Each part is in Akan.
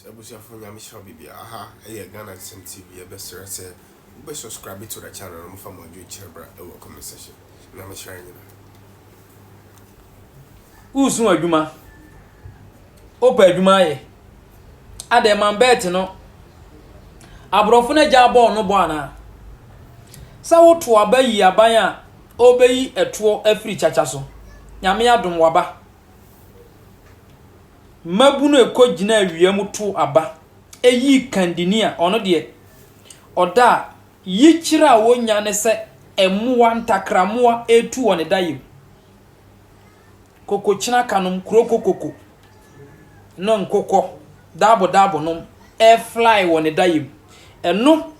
Abusuafo, Nyame hyira wo bibia. Aha ɛyɛ Ghana Nsɛm TV. Yɛbɛsrɛ sɛ wobɛ subscribe to the channel no, mofa mo adwene kyerɛ bra ɛwɔ comment section. Nyame hyira yɛn nyinaa. Woresu adwuma, wopɛ adwuma ayɛ. Adɛn man bɛɛte no, aborɔfo no agya bɔɔl no bɔ anaa? Sɛ woto aba yi aban a ɔrebɛyi ɛtoɔ afiri kyakya so. Nyame adom waba. Mmabunu ɛkɔ gyina awia mu to aba ɛyii kandini a ɔno deɛ ɔda a yikyerɛ a wɔnya ne sɛ mmoa ntakrammoa ɛretu wɔ ne dayɛ mu. Kokokyena kanom kuroko koko no nkokɔ daabo daabo nom ɛrefly wɔ ne dayɛ mu. Ɛno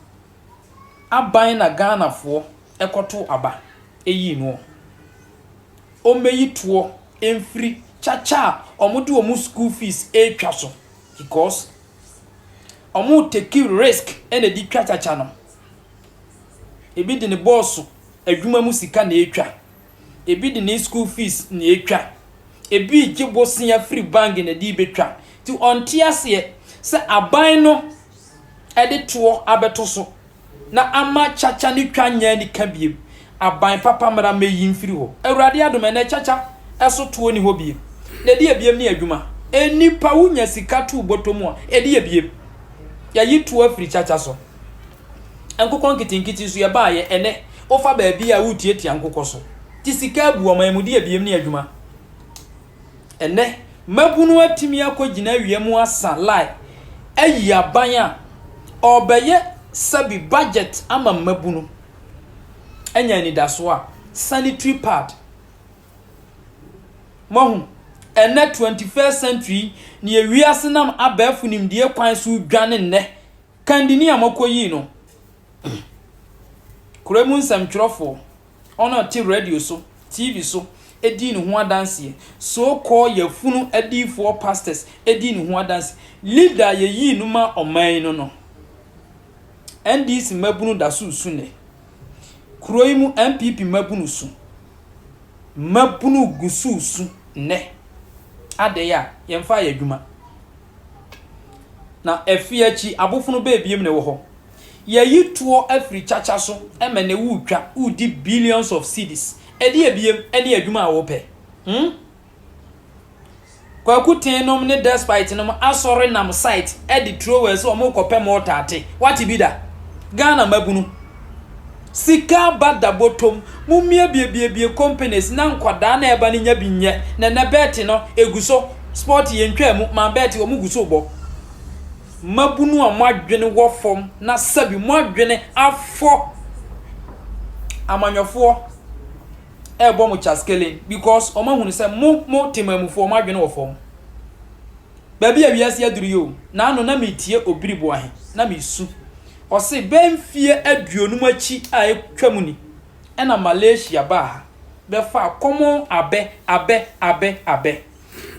aban na Ghanafoɔ ɛkɔto aba ɛyii noɔ. Ɔmmɛyi toɔ mfiri kyakya a wɔde wɔn school fees ɛretwa so because wɔn take risk ɛna ɛde twa kyakya no. Ebi de ne bɔɔso adwuma mu sika na ɛretwa. Ebi de ne school fees na ɛretwa. Ebi regye bosea firi bank na ɛde rebɛtwa. Nti ɔnte aseɛ sɛ aban no ɛde toɔ abɛto so na ama kyakya ne twa nyɛ anika biem. Aban papa mmara mmɛyi mfiri hɔ. Awurade adom, ɛnɛ kyakya ɛso toɔ ni hɔ biem. Na ɛde ebiem ne adwuma. Enipa wonya sika to bɔtɔ mu a, ɛde ebiem. Yɛyi toɔ afiri kyakya so. Nkokɔ nketenkete nso yɛbaayɛ ɛnɛ wofa baabi a wotiatia nkokɔ so. Ti sika abu ɔman mu de ebiem ne adwuma. Ɛnɛ mmabunu atumi akɔgyina awia mu asa line ayi aban a ɔrebɛyɛ sɛbi budget ama mmabunu anya anidasoɔ a sanitary pad. Moahu, ɛnɛ 21st century ne ewiase nam abɛɛfo nimdeɛ kwan so dwane nnɛ. Kandini a mɔkɔyii no, kuro mu nsɛmtwerɛfoɔ, ɔno a ɔte radio so, TV so, dii ne ho adanseɛ. So called yafunu adiyifoɔ pastors dii ne ho adanseɛ. Leader a yɛyii no ma ɔman yi no, NDC mmabunu da so resu nnɛ. Kuro yi mu NPP mmabunu su. Mmabunu gu so resu nnɛ. Adɛn a yɛmfa yɛ adwuma. Na afi akyi abofono bɛɛ na ɛwɔ hɔ. Yɛyi toɔ afiri kyakya so ma na wotwa wodi billions of cedis. Ɛde ebiem ne adwuma a wɔpɛ. Kwaku Ten nom ne Despite nom asɔre nam site de trowel sɛ wɔn kɔpɛ mortar ate. Wate bi da? Ghana mabunu. Sika aba da bɔtɔm. Mummie biebiebie companies na nkwadaa na ɛba no nya bi nyɛ. Na ɛnɛ bet no egu so. Sport yɛn ntwa mu ma bet wɔn gu so bɔ. Mabunu a mo adwene wɔ fam na sɛbi mo adwene afɔ amanyɔfoɔ ɛrebɔ mo kyaskelen because wɔn ahunu sɛ mo temamufoɔ mo adwene wɔ fam. Baabi a wiase aduru yi o, n'ano na metie Obiri Boahe na mesu. Ɔse bɛn mfie 50 akyi a atwa mu ni ɛna Malaysia baa ha bɛfa common abɛ abɛ abɛ abɛ.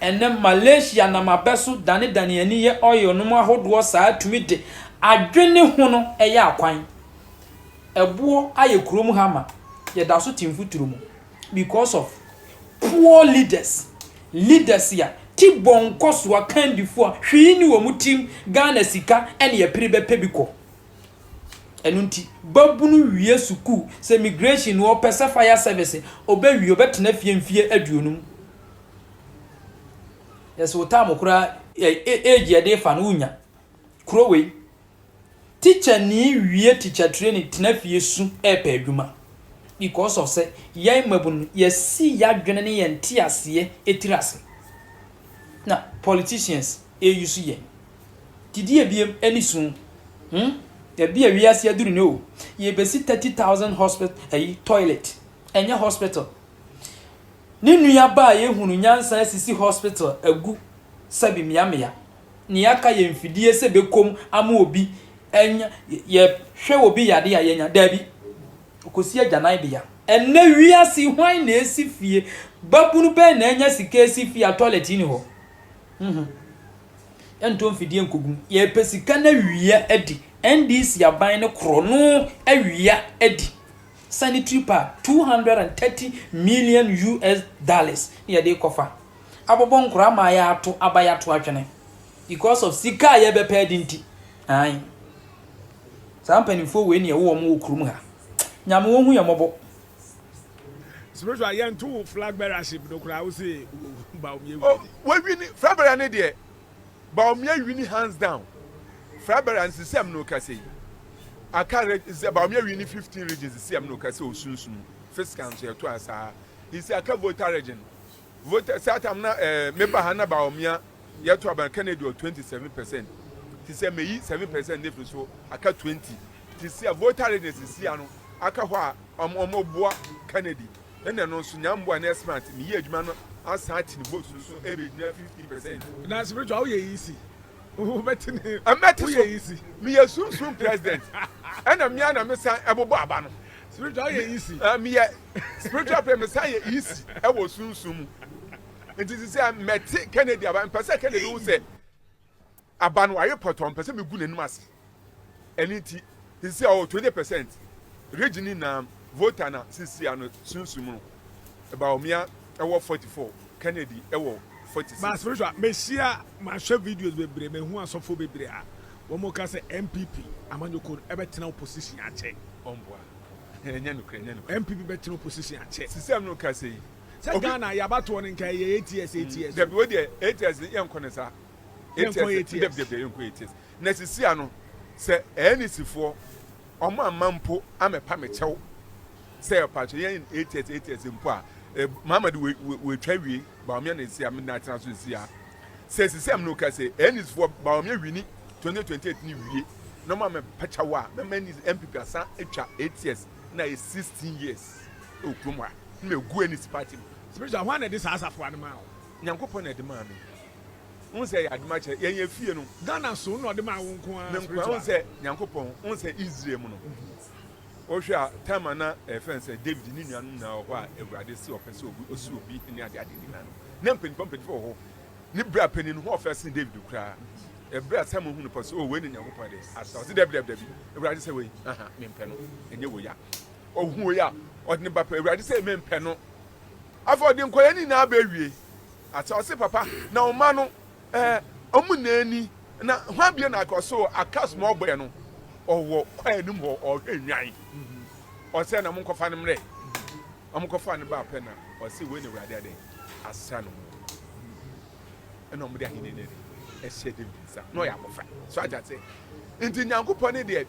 Ɛnɛ Malaysia nam abɛ so danedane ani yɛ oil nom ahodoɔ saa tumi de adwene ho no ɛyɛ akwan. Ɛboɔ ayɛ kurom ha ma yɛda so te mfuturo mu because of poor leaders. Leaders a ti bɔ nkɔsoɔ kandifoɔ a hwee ni wɔn tirim. Ghana sika ɛne yɛpere bɛpɛ bi kɔ. Ɛno nti babunu wie sukuu sɛ immigration no ɔpɛ sɛ fire service ɔbɛwie ɔbɛtena fie mfie 50. Yɛsɛ wo time koraa age yɛde fa no wonya. Kuro wei teacher ni wie teacher training tena fie su ɛɛpɛ adwuma because of sɛ yɛn mmabunu yɛsi yɛadwene ne yɛn te aseɛ etiri ase na politicians eyi so yɛn didi ebiem ɛne sun. Ebi a wiase aduru ne o, yɛbɛsi 30,000 hospital ɛyi toilet ɛnyɛ hospital. Ne nua ba a yɛhunu nyansa asisi hospital agu sɛbi mmeammea nea aka yɛ mfidie sɛ bɛkɔm ama obi ɛnya yɛhwɛ obi yade a yɛnya daabi okosi agyanan bea. Ɛnɛ wiase hwan na esi fie? Babunu bɛn na anya sika esi fie a toilet ni hɔ? Ɛntɔ mfidie nkogum. Yɛpɛ sika na wia adi. NDC aban no korɔ no awia adi. Sanitary pad US$230 million na yɛde kɔfa abobɔ nkora ama yɛato aba yɛato atwene. Because of sika a yɛbɛpɛ adi nti. Ae. Saa mpanimfoɔ wei ne ɛwɔ wɔn wɔ kurom ha. Nyame wɔn hu yɛn mmɔbɔ. Spiritual yɛn to flag bearership no koraa wo se Bawumia Oh, wini. wawini flag bearer ne deɛ Bawumia wini hands down. Flag bearer nsisi am na okasa yi. Aka re sɛ Bawumia wini 15 regions sisi am na okasa osunsun. Fiscal nso yɛto asaa. Isi aka Volta Region. Volta saa tam na meba ha na Bawumia yɛto aban Kennedy wɔ 27%. Ti sɛ meyi 7% ne firi so, aka 20. Ti sɛ Volta Region sisi ano aka hɔ a ɔmo boa Kennedy. Ɛna ɛno nso nyamboa next month meyi adwuma no asan ate ne vote nso ɛbɛgyina 50%. Na spiritual woyɛ easy. Wobɛte ne Ɛmɛte so. Woyɛ easy. Meyɛ sunsun president ɛna mmea na mesan ɛbobɔ aba no. Spiritual woyɛ easy. Meyɛ spiritual president, mesan yɛ easy ɛwɔ sunsun mu. Nti sisi a mɛte Kennedy aba, mpɛ sɛ Kennedy hu sɛ aba no wayɛ pɔtɔ, mpɛ sɛ megu n'anim ase. Ɛne nti sisi a ɔwɔ 20% region nyinaa Volta na sisi ano sunsun mu no Bawumia ɛwɔ 44, Kennedy ɛwɔ 46. Ba spiritual, mehyia mahwɛ videos bebree, mehu asɔfo bebree a wɔn ka sɛ NPP amanyɔkuo no ɛbɛtena opposition akyɛ. Ɔmboa, ɛnyɛ nokorɛ, ɛnyɛ nokorɛ. NPP bɛtena opposition akyɛ. Sisi a no ka sɛ yi Sɛ Ghana yabatoɔ no nka yɛ 8 years, 8 years. Dabi, wo deɛ 8 years yɛn nkɔ ne saa. Yɛnkɔ 8 years. Dabi, dabi, yɛn nkɔ 8 years. Na sisi ano sɛ NDC foɔ ɔmo ama mpo amɛpa me kyɛw sɛ ɔpatwa yɛn 8 years, 8 years mpo a Mahama de wetwa wie Bawumia na esi a mi na atena so esi a sɛ sisi am no ka sɛ NDC foɔ Bawumia wini 2028 ni wie na ɔmo amɛpa kyɛw a mɛmɛ NDC NPP asan atwa 8 years na yɛ 16 years ɛwɔ kurom ha na egu NDC party mu. Spiritual, hwan na ɛde saa asafo ano ma wo? Nyankopɔn na ɛde maa mi n sɛ yɛ adoma kyerɛ yɛn yɛ fie no. Ghana so na ɔde maa wo nko ara? Ne nkwa n Spiritual. sɛ Nyankopɔn n sɛ Israel mu no, wohwɛ a time a na ɛfɛn sɛ David ne nuanom nyinaa wɔ hɔ a Awurade si ɔpɛ sɛ obi osi obi ne ade ade nyinaa no na mpanyinfoɔ wɔ hɔ ne bere a panyin ho ɔfɛ sen David koraa. Ɛbere a Samuel hu no pɔ sɛ o wei ne Nyankopɔn de asa, ɔsi dabi, dabi, dabi, Awurade sɛ wei aha mempɛ no, ɛnyɛ wei a ɔhu wei a ɔde ne ba pɛ. Awurade sɛ mempɛ no. Afɔ ɔde nkɔyɛ ne nyinaa bɛ wie asa, ɔsi papa na ɔma no ɔmo n'ani na hwan bie na akɔ so aka small boy no ɔwɔ kwan anim hɔ ɔhwɛ nwan. Ɔsɛ na mo nkɔfa no mmerɛ ɔmo nkɔfa no ba pɛ na ɔsi wei na Awurade ade asa no ho ɛna ɔmo de ahenni ne de ɛhyɛ David nsa na ɔyɛ abɔfra so agya sɛ. Nti Nyankopɔn ne deɛ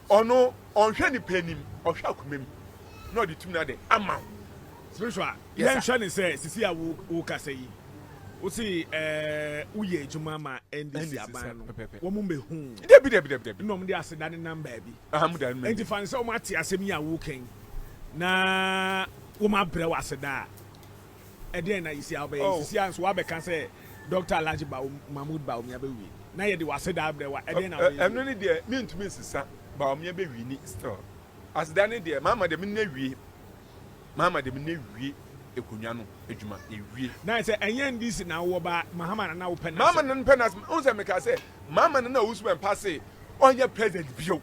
ɔno ɔnhwɛ nipa anim, ɔhwɛ akoma mu na ɔde tumi na de ama wo. Spiritual. Yes, sir. Yɛnhwɛ ne sɛ sisi a wo wo kasa yi wosi woyɛ adwuma ma NDC NDC aban no. Pɛpɛpɛ. Wɔn mbɛhu Dabi, dabi, dabi, dabi. Ɛna wɔn de aseda ne nam baabi. Aha mu da no. Nti fa ne sɛ wɔn ate asɛm yi a wokan na wɔn abrɛ wɔ aseda a ɛdeɛn na yisi a wobɛyɛ? Oh. Sisi a nso wabɛka sɛ Dr. Alhaji Bawo Mahmood Bawumia bɛwie na yɛde wɔ aseda abrɛ wa, ɛdeɛn na wobɛyɛ? Ɛno ne deɛ mentumi nsesa. Bawumia bɛwini still. Aseda ne deɛ Mahama deɛ mene wie, Mahama deɛ mene wie akonnwa no adwuma ewie. Na sɛ ɛnyɛ NDC na wowɔ ba Mahama na na wopɛ Mahama n'asɛm. no mpɛ n'asɛm n sɛ meka sɛ Mahama no na owusu bɛ mpa se ɔnyɛ president bio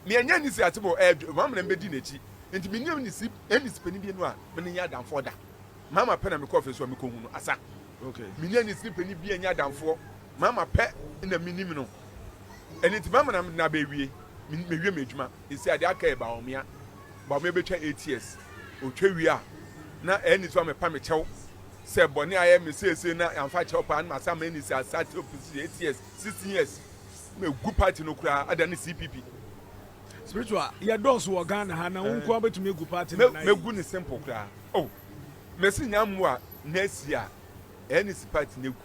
meɛnyɛ ne si ase bɔ ɛɛ Mahama na mbɛdi n'akyi. Nti menim ne si NDC panin bi no a mene nyɛ adamfoɔ da. Mahama pɛ na mekɔ ɔfɛ so a mekɔhu no asa. Menim NDC panin bi a nyɛ adamfoɔ. Mahama pɛ na menim no. Ɛno nti Mahama na na bɛwie mewie me adwuma esi adeɛ aka yɛ Bawumia. Bawumia bɛtwa 8 years, otwa wie a na ɛni so amɛpa me kyɛw sɛ bɔne ayɛ me seesei na yɛamfa kyɛw paa na masa ma ɛni sɛ asa te opposition 8 years, 16 years megu party no koraa ada ne CPP. Spiritual, yɛdɔɔso wɔ Ghana ha na wo nko a bɛtumi egu party no na Megu ne simple koraa. Oh, mesi nyamu a na asi a ɛne si party no egu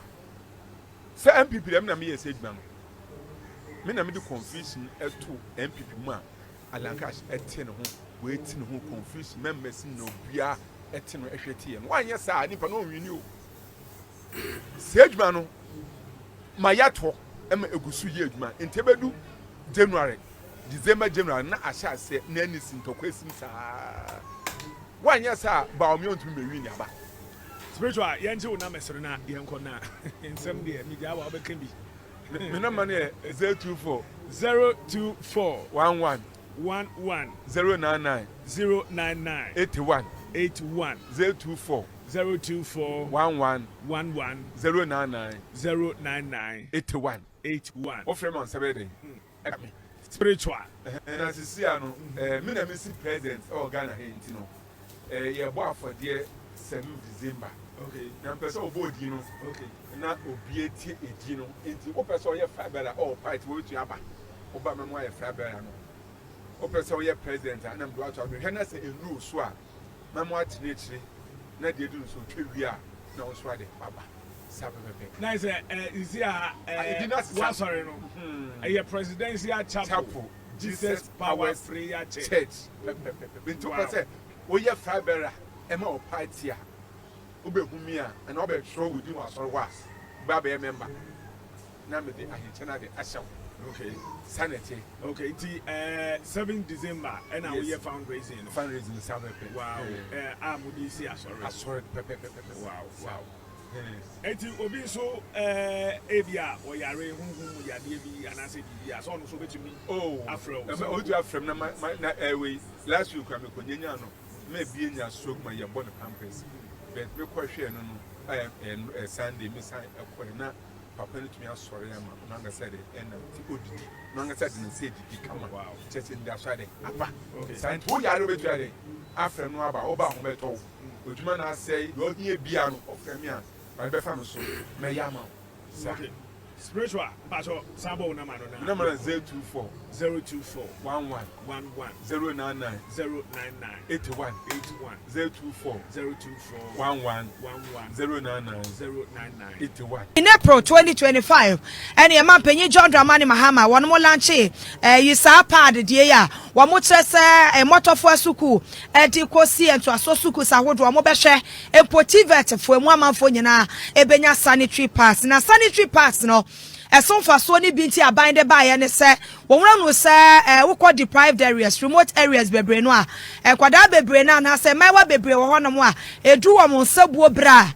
sɛ NPP dɛm na meyɛ sɛ adwuma no me na mede confusion ɛto NPP mu a Alan Cash ɛte ne ho wɔati ne ho confusion members na obiara ɛte no ɛhwɛ teɛ no wanyɛ saa nipa no ɔnwini o. Sɛ adwuma no ma yɛatɔ ɛma egu so yɛ adwuma nti ɛbɛdu January, December, January na ahyɛ aseɛ na ɛne si ntɔkwa esim saa wanyɛ saa Bawumia ntumi mɛwi ne aba. Spiritual, yɛnkye wo na mɛsere na yɛnkɔ na nsɛm deɛ megyaa wa wobɛka bi. Me number no yɛ 024 024 11 11 099 099 81. 81. 024. 024 11 11 099 099 81. 81. Wofrɛ me a wo nsa bɛyɛ dɛn? Ɛka me. Spiritual. Na sisi ano me na mesi president wɔ Ghana ha yi nti no yɛbɔ afɔdeɛ 7 December. Na mepɛ sɛ wɔbɔ odin no na obi atie edin no nti wopɛ sɛ ɔyɛ flag bearer ɔwɔ party wɔbɛtumi aba woba mɛmo ayɛ flag bearer no. Wopɛ sɛ woyɛ president a na mede wato mehwɛ na sɛ ɛnuru so a mɛmo atena akyire na deɛ ɛduru so otwa wie a na wo nso ade waba saa pɛpɛpɛ. Na sɛ sisi a Edin no asesa. Wasɔre no ɛyɛ Presidential Chapel, Chapel Jesus Power Prayer Church. Church pɛpɛpɛpɛ. Nti wopɛ sɛ woyɛ flag bearer ɛma wo party a, wobɛhu mi a anaa wobɛtwerɛ wo din wɔ asɔre hɔ a, wobɛ abɛyɛ member na mede ahenkyɛ no ade ahyɛ wo. Saa na ɛteɛ. Okay, nti 7 December ɛna woyɛ fundraising no. Fundraising saa pɛpɛ. Wow, a mo de si asɔre. Asɔre pɛpɛpɛpɛ. Wow. Eti obi nso ebi a ɔyare honhom mu yadeɛ bi anaasɛ biribi a sɛ ɔno nso obetumi Oh, afrɛ wo. Ɛmɛ otu afrɛ m na ma ma na ɛwei last week a mekɔ nyanya no ma ebi enya stroke ma yɛbɔ ne pampers, but mekɔ hwɛ no ɛ Sunday me san ɛkɔ na papa no tumi asɔre ama ɔno ankasa de ɛnam ti odidi, ɔno ankasa de ne nsa edidi kama. Kyerɛ sɛ nda so ade aba saa. Nti wo yare obetu ade afrɛ no aba, ɔba ho bɛtɔ wo odwuma na asɛe deɛ ɔhia bia no, ɔfrɛ me a ɔde bɛfa me so mɛyɛ ama wo saa. Okay. Spiritual, mpatsɔ san bɔ wo nama no na. Number na 024 024 11 11 099 099 81. 81. 024 024 11 11 099 099 81. In April 2025, ɛne ɛma mpanyin John Dramani Mahama wɔn mo launch ɛyi saa pad deɛ yi a wɔn kyerɛ sɛ mmɔtɔfoɔ sukuu ɛde kɔsi ntoaso sukuu ahodoɔ wɔn bɛhwɛ mpo TVET foɔ emu amanfoɔ nyinaa ebenya sanitary pads. Na sanitary pads no ɛso mfasoɔ ne bi nti aban de baayɛ ne sɛ wɔn wura no sɛ wokɔ deprived areas, remote areas bebree no a, nkwadaa bebree no anaasɛ mmaayewa bebree wɔ hɔnom a edu wɔn nsabuo bere a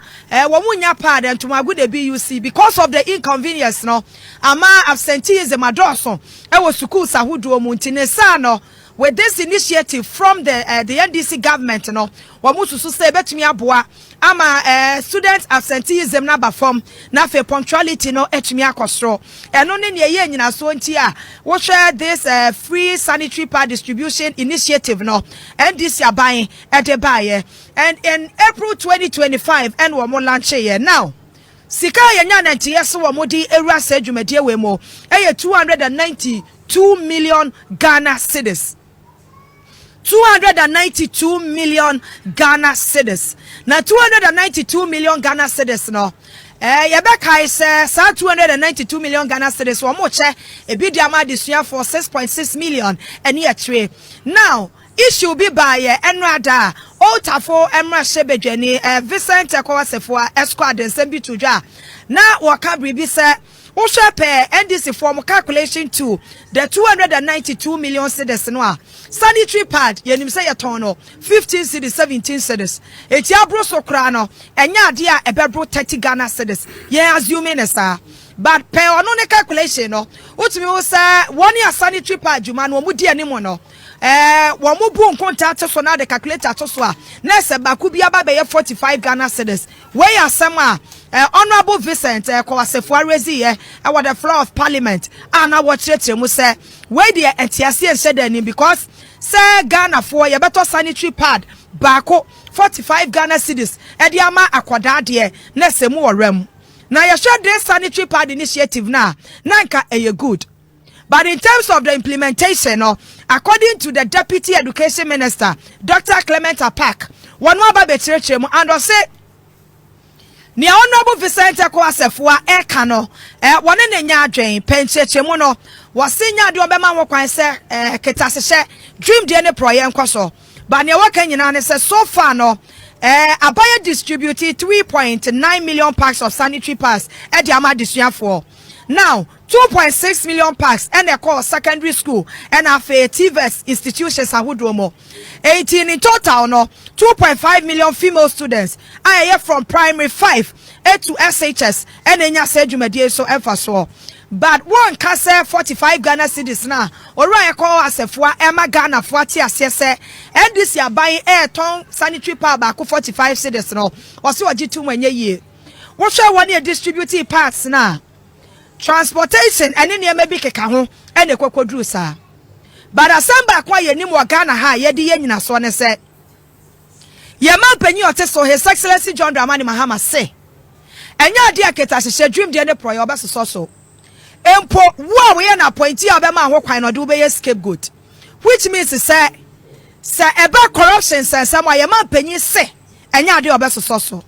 wɔn nya pad ntomago de bi use because of the inconvenience no ama absenteeism adɔɔso ɛwɔ schools ahodoɔ mu. Nti ne saa no, with this initiative from the NDC government no, wɔn susu sɛ ebetumi aboa ama student absenteeism n'aba fam na afei punctuality no etumi akɔ soro. Ɛno ne nea ɛyɛ nyinasoɔ nti a wohwɛ this free sanitary pad distribution initiative no NDC aban ɛde baayɛ. And in April 2025 ɛna wɔn launch yɛ. Now sika a yɛnya nanteɛ so wɔn de ewura sɛ dwumadie wɔ mu ɛyɛ 292 million Ghana cedis. 292 million Ghana cedis. Na 292 million Ghana cedis no, yɛbɛkae sɛ saa 292 million Ghana cedis wɔn kyɛ ebi di ama adesuafoɔ 6.6 million ɛne akyire. Now issue bi baayɛ ɛno ada a Old Tafo mmarahyɛbadwani Vincent Ekow Assafuah ɛsɔ ade bi to dwa na wɔka biribi sɛ wohwɛ pɛɛ NDC form calculation to the 292 million cedis no a, sanitary pad yɛnim sɛ yɛtɔn no 15 cedis, 17 cedis, eti aboro so koraa no ɛnyɛ adeɛ a ɛbɛboro 30 Ghana cedis, yɛn assuming ne saa. But pɛɛ ɔno ne calculation no, wotumi wo sɛ wɔn a sanitary pad dwuma no wɔn di anim no, wɔn mo bu nkonta ato so na de calculator ato so a, na ɛsɛ baako bi aba bɛyɛ 45 Ghana cedis. Wei asɛm a Honourable Vincent Ekow Assafuah raise yɛ ɛwɔ the floor of Parliament a na wɔkyerɛkyerɛ mu sɛ wei deɛ ɛnteaseɛ nhyɛ da anim because sɛ Ghanafoɔ yɛbɛtɔ sanitary pad baako 45 Ghana cedis ɛde ama akwadaa deɛ, na ɛsɛ mu wɔ rɛm. Na yɛhwɛ this sanitary pad initiative na na nka ɛyɛ good, but in terms of the implementation no, according to the Deputy Education Minister, Dr Clement Apaak, wɔn aba bɛkyerɛkyerɛ mu and ɔse nea Honourable Vincent Ekow Assafuah ɛka no, wɔne ne nya adwen pɛ nkyerɛkyerɛmu no. Wɔse nya adeɛ ɔbɛma ho kwan sɛ ketasehyehyɛ dream deɛ ne porɔyɛ nkɔ so, but nea wɔka nyinaa ne sɛ so far no abayɛ distribute 3.9 million packs of sanitary pads ɛde ama adesuafoɔ. Now 2.6 million packs ɛna ɛkɔɔ secondary school ɛna afei TVET institutions ahodoɔ mu. 18 in total no, 2.5 million female students a ɛyɛ from primary 5. to SHS na enya saa dwumadie yi so mfasoɔ. But wonka sɛ 45 Ghana cedis no a Owura Ekow Assafuah ɛma Ghanafoɔ ate aseɛ sɛ NDC aban ɛretɔn sanitary pad baako 45 cedis no, ɔse ɔgye tom ɛnyɛ yie. Wohwɛ wɔn a ɛdistributee pads no a, transportation ɛne nneɛma bi keka ho ɛna ɛkɔkɔduru saa. But asɛm baako a yɛnim wɔ Ghana ha a yɛde yɛ nyinasoɔ ne sɛ, Yɛn manpanyin a ɔte so, His Excellency John Dramani Mahama se, ɛnyɛ adeɛ a ketahyehyɛ, dwimdeɛ ne porɔeɛ ɔbɛsosɔ so. Mpo, wo a woyɛ no appointee a ɔbɛma ho kwan no, ɔde wo bɛyɛ scapegoat. Which means sɛ, sɛ ɛba corruption nsɛnsɛm a, yɛn manpanyin se, ɛnyɛ adeɛ a ɔbɛsosɔ so.